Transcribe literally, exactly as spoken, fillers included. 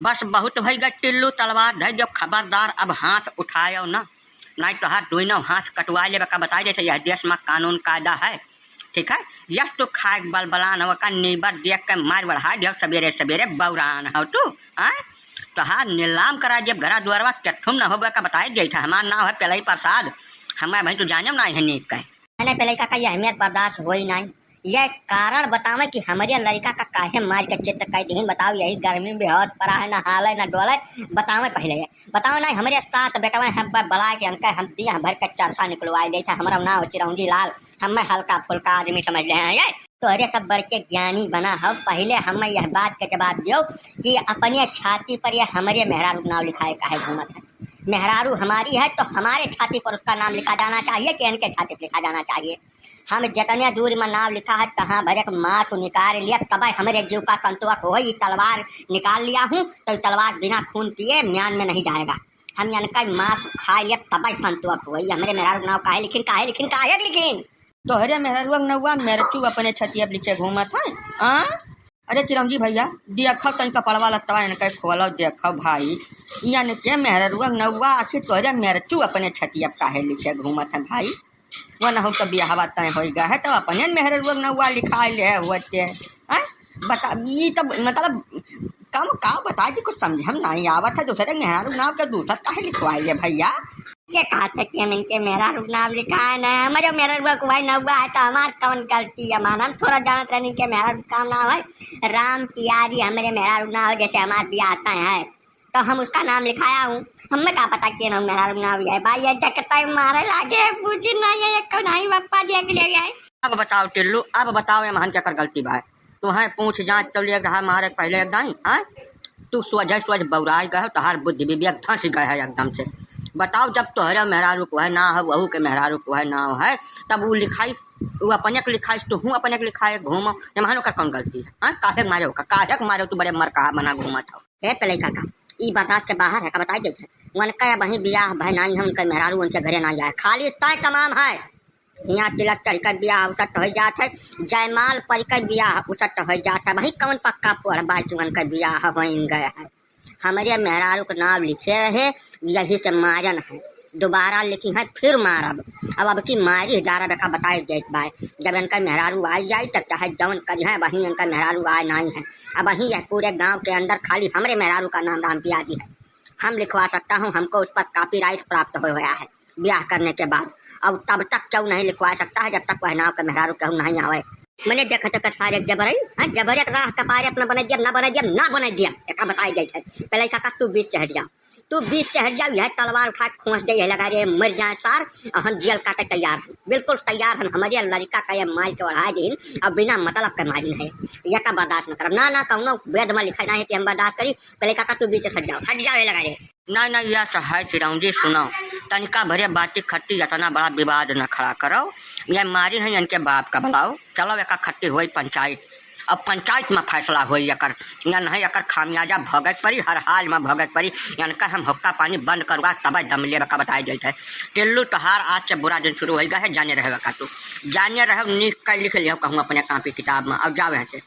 बस बहुत भइगा टिल्लू, तलवार धइ देउ, खबरदार अब हाथ उठाएउ न, नाहीं तोहार दुइनौ हाथ कटवाइ लेबे का बताइ देइत है, यह देश मा कानून कायदा है, ठीक है। यस तू खाए बलबलान हौ का, नीबर देख के मार बढ़ाइ देउ, सबेरे सबेरे बौरान हौ तू, हैं? तोहार नीलाम कराइ देब घरा दुआरवा, चट्ठुम न होबे का बताइ देइत है, हमार नाव है पेलई प्रसाद, हमें भाई तू जानेउ नाहीं है नीक कहे। अने पेलई काका, यह हमें बर्दाश्त होई नाहीं। यह कारण बतावे कि हमरे लड़िका का काहे मार के चित्त कइ दिहिन। बताओ, यही गर्मी में बेहोश परा है, न हाले न डोले। बतावे पहिले, बताओ नाहीं, हमरे सात बेटवा हैं, ब-, बलाए के इनके हम दिया भर के चरसा निकलवाइ देइत है। हमरा नाव चिरौंजी लाल, हमें हल्का फुल्का आदमी समझ लेहे हैं। ये तोहरे सब बड़के ज्ञानी बना हौ, पहिले हमें यह बात के जवाब देउ कि अपने छाती पर ये हमरे मेहरारू के नाव लिखाए काहे घूमत है? मेहरारू हमारी है तो हमारे छाती पर उसका नाम लिखा जाना चाहिए कि इनके छाती पर लिखा जाना चाहिए? हम जितने दूर में नाव लिखा है, तहाँ भरे के मासु निकाल लिया, तब हमरे जीव का संतोष होई। तलवार निकाल लिया हूँ, तो तलवार बिना खून पिए म्यान में नहीं जाएगा। हम इनका मासु खाइ लिया, तब संतोष होई। हमरे मेहरारू के नाव काहे लिखिन, काहे लिखिन, काहे लिखिन? तोहरे मेहरारू के नौवा मेरचू अपने छतिया पर लिखे घूमत है, आ? अरे चिरौंजी भइया, देखो तनी कपड़वा लत्तवा इनके खोलो, देखो भाई, इनके मेहररुआ नौवा आखिर तोहरे मेरचू अपने छतिया काहे लिखे घूमत है भाई? वो न हो तो बियाहवा तय होइ गए है तो अपने मेहररुआ नौवा लिखाइ ले होते हैं। बता, ई तो मतलब कम का बताइ दी, कुछ समझ में नाहीं आवत है, दूसरे मेहरारू नाव के दूसर काहे लिखवाइ ले भइया? के कहत है कि हम इनके मेहरारू नाव लिखाए ना, हमरे मेहररुआ को भाई नौवा है तो हमार कौन गलती है? मान हम थोड़ा जानत रहनी इनके मेहरारू का नाव है राम प्यारी, हमरे मेहरारू नाव है, जैसे हमार बियाह तय है तो हम उसका नाम लिखाया हूँ। हमें का पता कि नाम मेहरारू नाव है भाई, ये देखते ही मारे लागे, बुझी ना ये, ये कौन आई बप्पा जी अगले है। अब बताओ टिल्लू, अब बताओ ये महन के कर गलती बा? तुहैं पूछ जाँच तो लेग रहा मारे पहिले एक दाईं, हाँ? तू सोझे सोझ बौराइ गए हो, तोहार बुद्धि विवेक धँसि गए है एकदम से। बताओ, जब तोहरे मेहरारू को है ना है, वहू के मेहरारू को है ना है, तब ऊ लिखाइस, ऊ अपने के लिखाइस, तुहूँ अपने के लिखाए घूमो, एमहन ओकर कौन गलती है? हाँ, काहे के मारे ओकर, काहे के मारे तू बड़े मरकहा बना घूमत हो? हे पेलई काका, ई बर्दाश्त के बाहर है, का बताई देत है। उनका अबहीं बियाह भय नाहीं है, उनका मेहरारू उनके घरे नाहीं आए, खाली तय तमाम है। हियाँ तिलक चढ़ि के बियाह उसट होइ जात है, जयमाल परि के बियाह उसट होइ जात है। वही कौन पक्का पोढ़ बा कि उनका बियाह होइन गए है। हमरे मेहरारू के नाव लिखे रहे, यही से मारन है। दोबारा लिखिहैं, फिर मारब। अब, अब की मारी डारब, एका बताए देत बाय। जब इनका मेहरारू आइ जाई, तब चाहे जौन करिहैं, वही इनका मेहरारू आए नाहीं है। अबहीं यह पूरे गाँव के अंदर खाली हमरे मेहरारू का नाम राम प्यारी है। हम लिखवा सकता हूँ, हमको उस पर copyright प्राप्त हो गया है। ब्याह करने के बाद। अब तब तक केहू नहीं लिखवा सकता है, जब तक वह नाव के मेहरारू केहू नहीं आवे। मने देखत ओकर सारे जबरई, हाँ, जबरे के राह कपारे अपना बनाइ दिया, ना बनाइ दिया, ना बनाइ दिया, एका बताए जाइत है। पेलई काका, तू बीच से हट जाओ, तू बीच से हट जाओ, यह तलवार उठा के खोंस दे, यह लगा दे, मर जाए सार, और हम जेल काटे तैयार हैं, बिल्कुल तैयार हैं। हमरे लड़िका का ये मार के ओढ़ाए दीन, और बिना मतलब के मारिन है, एका बर्दाश्त न करब। ना, ना, कौनो वेद में लिखा नहीं कि हम बर्दाश्त करी। पेलई काका, तू बीच से हट जाओ, हट जाओ, ये लगा दे। नाहीं, नाहीं, यस है चिरौंजी, सुनो, तनिका भरे बाटी खट्टी, इतना बड़ा विवाद न खड़ा करो। ये मारिन है इनके बाप का, बुलाओ, चलो एका खट्टी होई पंचायत, अब पंचायत में फैसला होई एकर। या नहीं, एकर खामियाजा भोगे के परी, हर हाल में भोगे के परी। इनका हम हुक्का पानी बंद करवा, तब दम लेबे का बताए जाइत है। टिल्लू, तोहार आज से बुरा दिन शुरू होइ गए है, जाने रहे का तू, जाने रहे, नीक का लिख लियो कहूँ अपने कापी किताब में, अब जाओ यहाँ से।